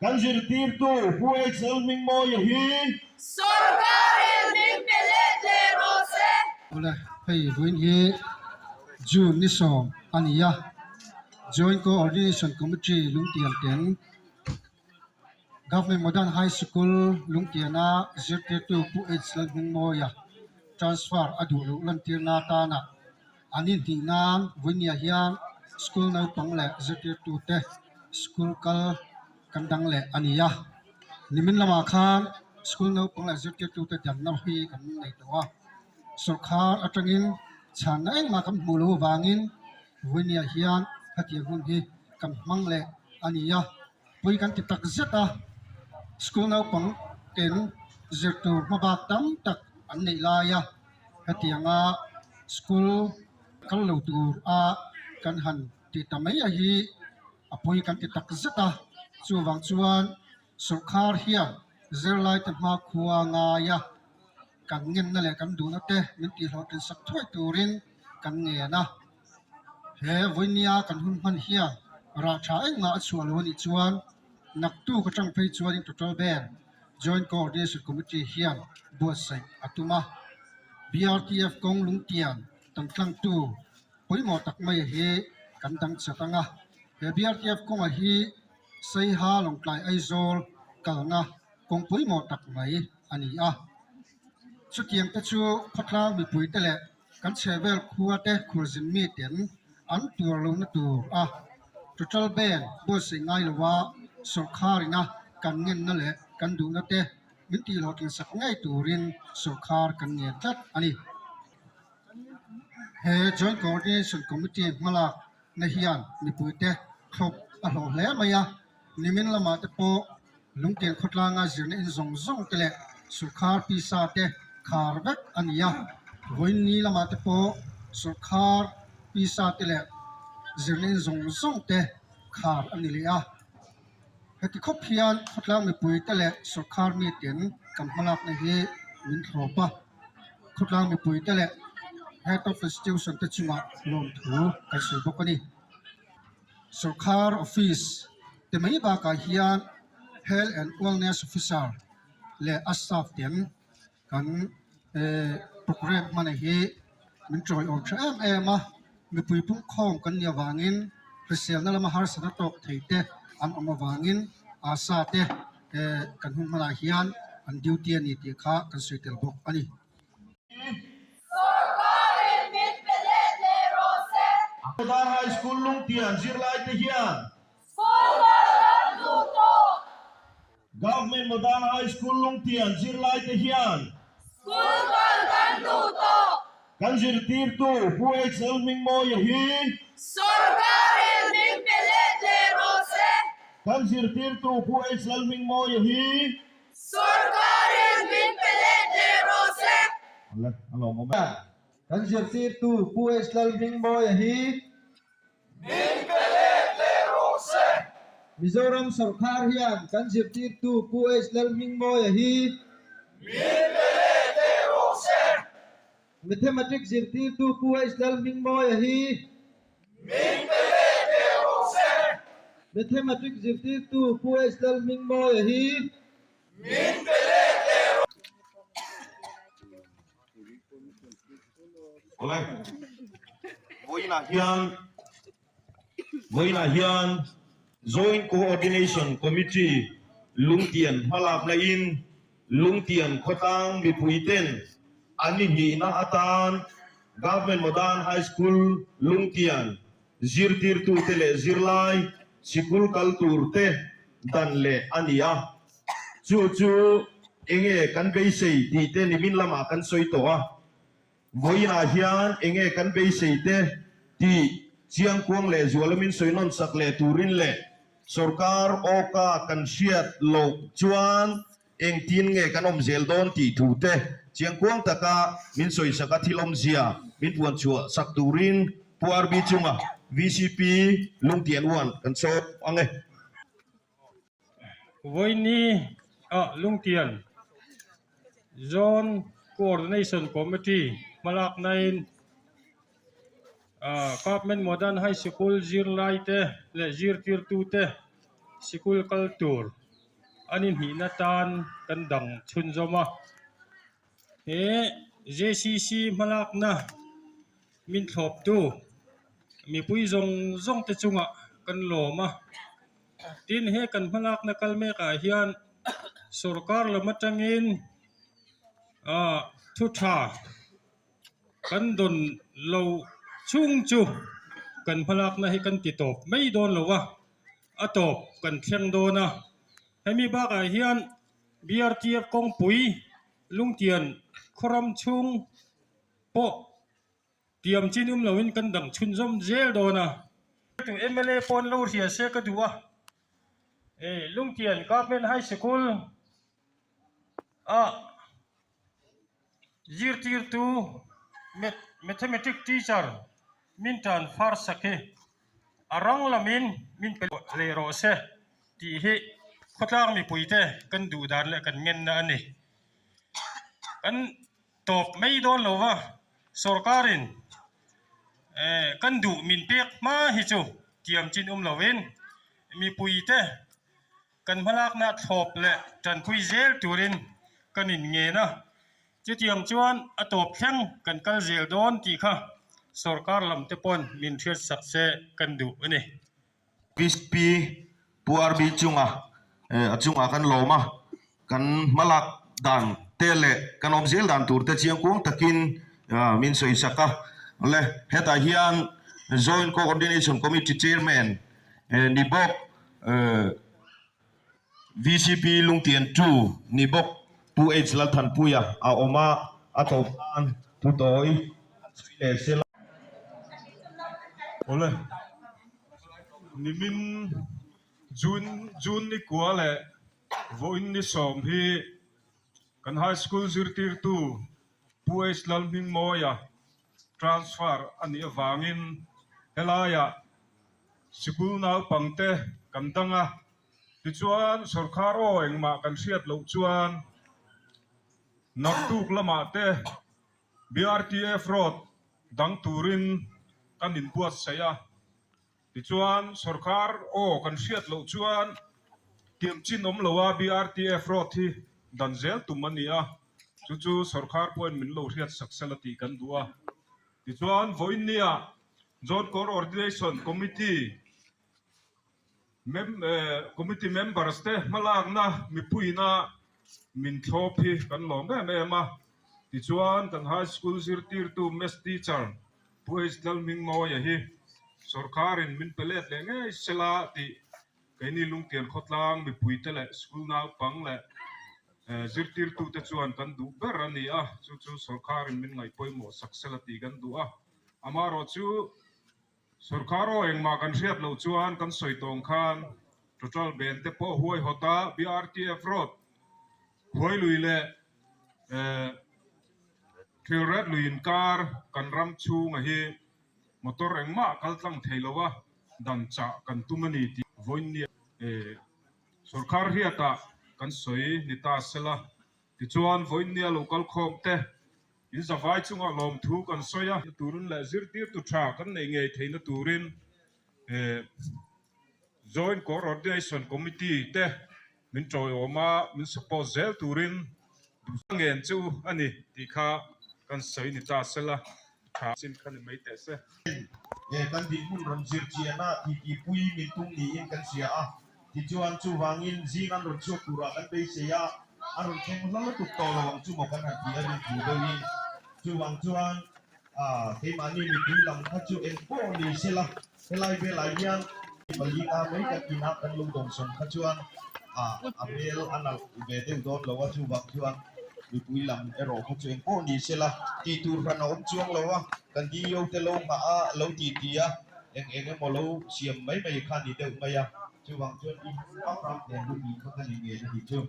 Kan zirtirtu Pu HL Hmingmawia hi. Sawrkarin min pe let leh rawh se. Awle, hei vawiin hi June ni sawm a ni a, Joint Coordination Committee lungtian ten Government Modern High Sikul lungtiana zirtirtu Pu H Lalhmingmawia transfer a duh loh lantirna atana An inhnih nan vawinia hian school naupang leh zirtirtute school kal kan dang leh a ni a. Nimin lamah khan school naupang leh zirtirtute danna hi kan nei tawh a. Sawrkhar atangin chhanna engmah kan hmuh loh avangin vawinia hian hetiang hun hi kan hmang leh a ni a. Pui kan ti tak zet a, school naupang ten zirtur hmabak tam tak an neih lai a. Hetianga school kal lo tur a kan han tih ta mai a hi a pawi kan ti tak zet a, chuvang chuan sawrkhar hian zirlaite hmakhua ngai a, kan ngenna leh kan duhna te min tihhlawhtlin sak thuai turin kan ngen a. He vawinia kan hun hman hian rah tha engmah a chhuah lo a nih chuan naktuk atang phei chuanin total ban Joint Coordination Committee hian buatsaih a tum a. BRTF kawng lungtian tan tlangtu pawimawh tak mai hi kan dang chat ang a. He BRTF kawnga hi Saiha Lawngtlai Aizawl kalna kawng pawimawh tak mai a ni a. Chutiang te chu khawtlang mipuite leh Kan chhehvel khua te khualzin miten an tuar lohna tur a Total Bank buatsaih ngai loa sawrkhar ina kan ngenna leh kan duhna te min tihhlawhtling sak ngei turin sawrkhar kan ngen tlat a ni. He Joint Coordination Committee hmalak na hian mipuite thlawp a hlawh hle mai a, nimin lamah te pawh Lungtian khawtlanga zirna in zawng zawng te leh sawrkhar pisa te khar vek a ni a, vawiin lamah te pawh sawrkhar pisa te leh zirna in zawng zawng te khar a ni leh a. Heti khawp hian khawtlang mipui te leh sawrkhar miten kan hmalakna hi min thlawp a, khawtlang mipui te leh Head of Institution te chungah lawmthu kan sawi bawk a ni. Sawrkhar office te mai bakah hian Health and Wellness Officer leh a staff ten kan programme hman hi min tawiawm tha em em a, mipui pungkhawm kan nih avangin hriselna lama harsatna tawk thei te an awm avangin ASA te kan hun hmanah hian an duty a ni tih kha kan sawi tel bawk a ni. Sawrkarin min pe let leh rawh se. Dar High School Lungtian zirlaite hian. Sawrkar kan duh tawh. Government Modern High School Lungtian zirlaite hian. School kal kan duh tawh. Kan zirtirtu Pu HL Hmingmawia hi. Sawrkarin min pe let leh rawh se. Kan zirtirtu Pu HL Hmingmawia hi. Sawrkarin min pe let leh rawh se. Awle, a lawmawm e. Kan zirtirtu Pu H Lalhmingmawia hi. Min pe let leh rawh se. Mizoram sawrkhar hian kan zirtirtu Pu H Lalhmingmawia hi. Min pe let leh rawh se. Mathematics zirtirtu Pu H Lalhmingmawia hi. Min pe let leh rawh se. Mathematics zirtirtu Pu H Lalhmingmawia hi. Min pe let leh rawh. Awle, vawiinah hian vawiinah hian Joint Coordination Committee lungtian hmalakna in lungtian khawtlang mipui ten an inhnihna atan Government Modern High School lungtian zirtirtute leh zirlai sikul kal tur te dan leh a ni a. Chu chu enge kan beisei tih te nimin lamah kan sawi tawh a. Vawiinah hian enge kan beisei te tih chiangkuang leh zualamin sawi nawn sak leh turin leh sorkar awka kan hriat loh chuan engtin nge kan awm zel dawn tih thu te chiangkuang taka min sawi sak a thil awmzia min puan chhuah sak turin Pu RB chunga vcp Lungtian uan kan sawp ang e. Vawiini ah Lungtian Zone Coordination Committee hmalaknain ah Government Modern High Sikul zirlaite leh zirtirtute sikul kal tur. a ni hnihna tan kan dang chhunzawm a. He JCC hmalakna min thlawptu mipui zawng zawng te chungah kan lawm a. Tin, he kan hmalakna kal mekah hian sorkar lam atangin ah thu tha kan dawn lo chhung chu kan hmalakna hi kan ti tawp mai dawn lo a, a tawp kan thleng dawn a. Hemi bakah hian BRTF kawngpui lungtian khawram chhung pawh tiam chin um loin kan dang chhunzawm zel dawn a. Tu mla pawn lo hria se ka duh a, Lungtian Government High Sikul ah zirtirtu Mathematic teacher min tan far sak hi a rang lamin min pe leh rawh se tih hi khawtlang mipuite kan duh dan leh kan ngenna a ni. Kan tawp mai dawn lo va, sorkarin kan duh min pek hma hi chu tiam chin awm lovin mipuite Kan hmalakna thlawp leh tanpui zel turin kan inngen a, chutiang chuan a tawp thleng kan kal zel dawn tih kha sorkar lam te pawn min hriatsak se kan duh a ni. VCP Pu RB chunga a chungah kan lawm a, kan hmalak dan te leh kan awm zel dan tur te chiangkuang takin min sawisak a. Le hetah hian Joint Coordination Committee Chairman ni bawk VCP Lungtian 2 ni bawk Pu H Lalthanpuia a awm a, a tawp nan Pu Tawi a chhui leh sel a. Awle, nimin June June ni kua leh vawiin ni sawm hi kan High School zirtirtu Pu H Lalhmingmawia transfer a nih avangin helaiah Sikul naupangte kan dang a, tichuan sorkar aw engmah kan hriat loh chuan naktuk lamah te BRTF road dang turin kan inbuatsaih a, tichuan sorkar aw kan hriat loh chuan tiam chin awm loa BRTF road hi dan zel tum a ni a, chu chu sorkar pawhin min lo hriat sak sela tih kan duh a, tichuan vawiinnia Joint Coordination Committee Committee members te hmalakna mipuiina min thlawp hi kan lawm em em a. Tichuan kan High School zirtirtu Maths teacher Pu H Lalhmingmawia hi sorkarin min pe let leh ngei sela tih keini Lungtian khawtlang mipuite leh school naupang leh zirtirtute chuan kan duh ber a ni a, chu chu sorkarin min ngaihpawimawh sak sela tih kan duh a. Amaherawh chu sorkar aw engmah kan hriat loh chuan kan sawi tawng khan total ben te pawh huaihawt a BRTF road Khuailui leh Thilret lui inkar kan ram chhunga hi motor engmah kal tlang thei lo a dan chah kan tum a ni tih vawiin sorkar hriatah kan sawi ni ta sela tichuan vawiin nia lo kal khawm te In zavai chungah lawmthu kan sawi a. Turin leh zirtirtu tha kan neih ngei theihna turin Joint Coordination Committee te min tawiawm a, min support zel turin duhsak ngen chu a ni tih kha kan sawi ni ta sela tha chin kha ni mai teh se. Kan dinhmun rawn zir chiana titipui min tum niin kan hria a. Tichuan, chuvangin zing an rawn chhuak turah kan beisei a, an rawn thleng hla lutuk tawh lo ang chu maw kan han ti a rin thu deuhin. Chuvang chuan, keimahni mipui lam kha chu eng pawh ni sela, helai velah hian pali nga mai kan inah kan lo dawngsawm kha chuan a hmel a nalh ve deuh dawn lo a, chuvang chuan mipui lam erawh kha chu eng pawh ni sela tih tur hran a awm chuang lo a, kan DEO te lo nghah a, lo ti ti a. Eng eng emaw lo siam mai mai kha ni deuh mai a, chuvang chuan i hmang ram nen lu tih kha ka ni ngen a nih chu.